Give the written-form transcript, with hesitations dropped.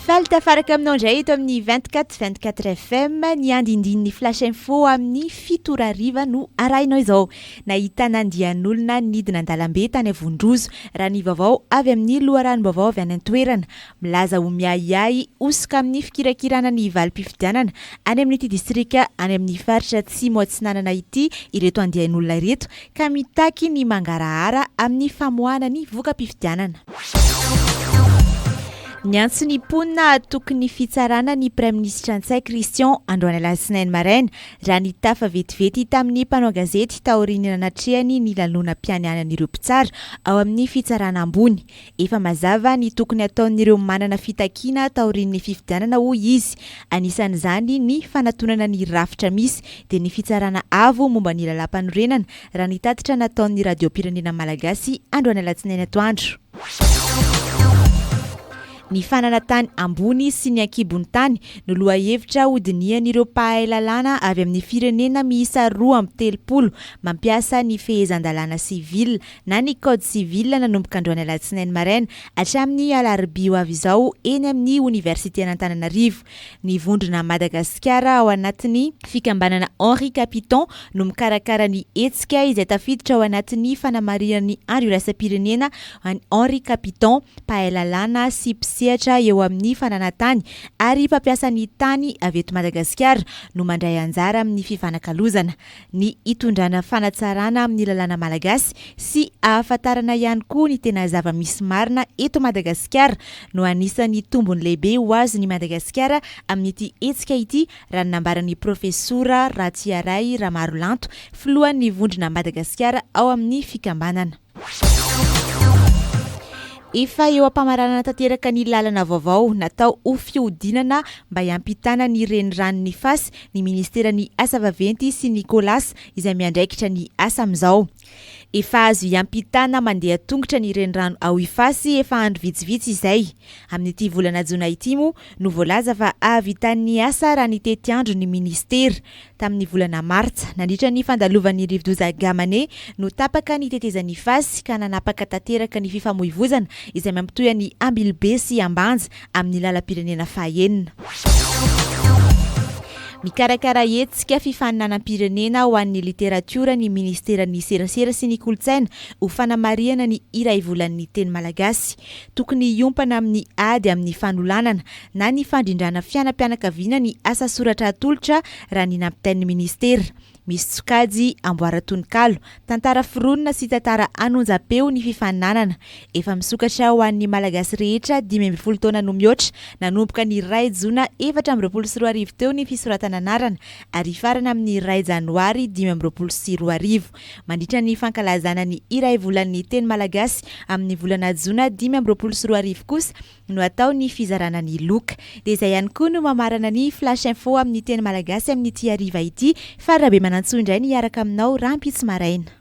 Faly tafaraka aminao indray eto amin'ny 24 24 FM ny andindinin'ny Flash Info amin'ny 7 ora hariva no arahinao izao. Nahitana andian'olona nidina an-dalambe tany Avondrozo raha ny vaovao avy amin'ny loharanom-baovao avy any an-toerana. Milaza ho miahiahy hosoka amin'ny fikirakirana ny valim-pifidianana any amin'ity distrika any amin'ny faritra Atsimo Atsinanana ity ireto andian'olona ireto ka mitaky ny mangarahara amin'ny famoahana ny voka-pifidianana. Niantso ny mponina hatoky ny fitsarana ny Praiminisitra Ntsay Christian androany alatsinainy maraina raha nitafa vetivety tamin'ny mpanao gazety taorian'ny nanatrehany ny lanonam-pianianan'ireo mpitsara ao amin'ny fitsarana ambony. Efa mazava ny tokony hataon'ireo manana fitakiana taorian'ny fifidianana hoy izy, anisan'izany ny fanatonana ny rafitra misy dia ny fitsarana avo momba ny lalàmpanorenana raha ny tatitra nataon'ny radiom-pirenena malagasy androany alatsinainy atoandro. Ny fanana-tany ambony sy ny ankibon'ny tany no lohahevitra hodinihan'ireo mpahay lalàna avy amin'ny firenena miisa 32 mampiasa ny fehezan-dalàna sivila na ny Code civil nanomboka androany alatsinainy maraina hatramin'ny alarobia ho avy izao eny amin'ny oniversiten'Antananarivo. Ny vondrona Madagasikara ao anatin'ny fikambanana Henri Capiton no mikarakara ny hetsika izay tafiditra ao anatin'ny fanamarihana ny andro iraisam-pirenena an'i Henri Capiton, mpahay lalàna sy mpisehatra eo amin'ny fananan-tany ary mpampiasa ny tany avy eto Madagasikara no mandray anjara amin'ny fifanakalozana. ny hitondrana fanatsarana amin'ny lalàna malagasy sy ahafantarana ihany koa ny tena zava-misy marina eto Madagasikara no anisan'ny tombony lehibe ho azon'i Madagasikara amin'ity hetsika ity raha ny nambaran'ny Profesora Ratiaray Ramarolanto, filohan'ny vondrona Madagasikara ao amin'ny fikambanana. Efa eo am-pamaranana tanteraka ny lalana vaovao natao ho fihodinana mba hiampitana ny reniranon'Ifasy ny ministeran'ny Asa vaventy sy ny Colas izay miandraikitra ny asa amin'izao. Efa azo hiampitana mandeha tongotra ny renirano ao Ifasy efa andro vitsivitsy izay. Amin'ity volana jona ity moa no voalaza fa hahavitan'ny asa raha ny tetiandron'ny ministera. Tamin'ny volana martsa, nandritra ny fandalovan'ny rivodoza Gamane no tapaka ny tetezan'Ifasy ka nanapaka tanteraka ny fifamoivozana izay mampitohy an'i Ambilobe sy Ambanja amin'ny lalam-pirenena fahenina. Mikarakara hetsika fifaninanam-pirenena ho an'ny literatiora ny minisiteran'ny Serasera sy ny Kolontsaina ho fanamarihana ny iray volan'ny teny malagasy. Tokony hiompana amin'ny ady amin'ny fanolanana na ny fandrindrana fianam-pianakaviana ny asa soratra atolotra raha ny nampitain'ny minisitera. Misy sokajy amboaran-tononkalo, tantara foronina sy tantara an'onjam-peo ny fifaninanana. Efa misokatra ho an'ny Malagasy rehetra 15 taona no mihoatra nanomboka ny iray jona 2024 teo ny fisoratana anarana ary hifarana amin'ny iray janoary 2025. Mandritra ny fankalazana ny iray volan'ny teny malagasy amin'ny volana jona 2025 kosa no atao ny fizarana ny loka. Dia izay ihany koa no mamarana ny Flash Info amin'ny teny malagasy amin'ity hariva ity fa Rabemanantsoa indray ny hiaraka aminao rahampitso maraina.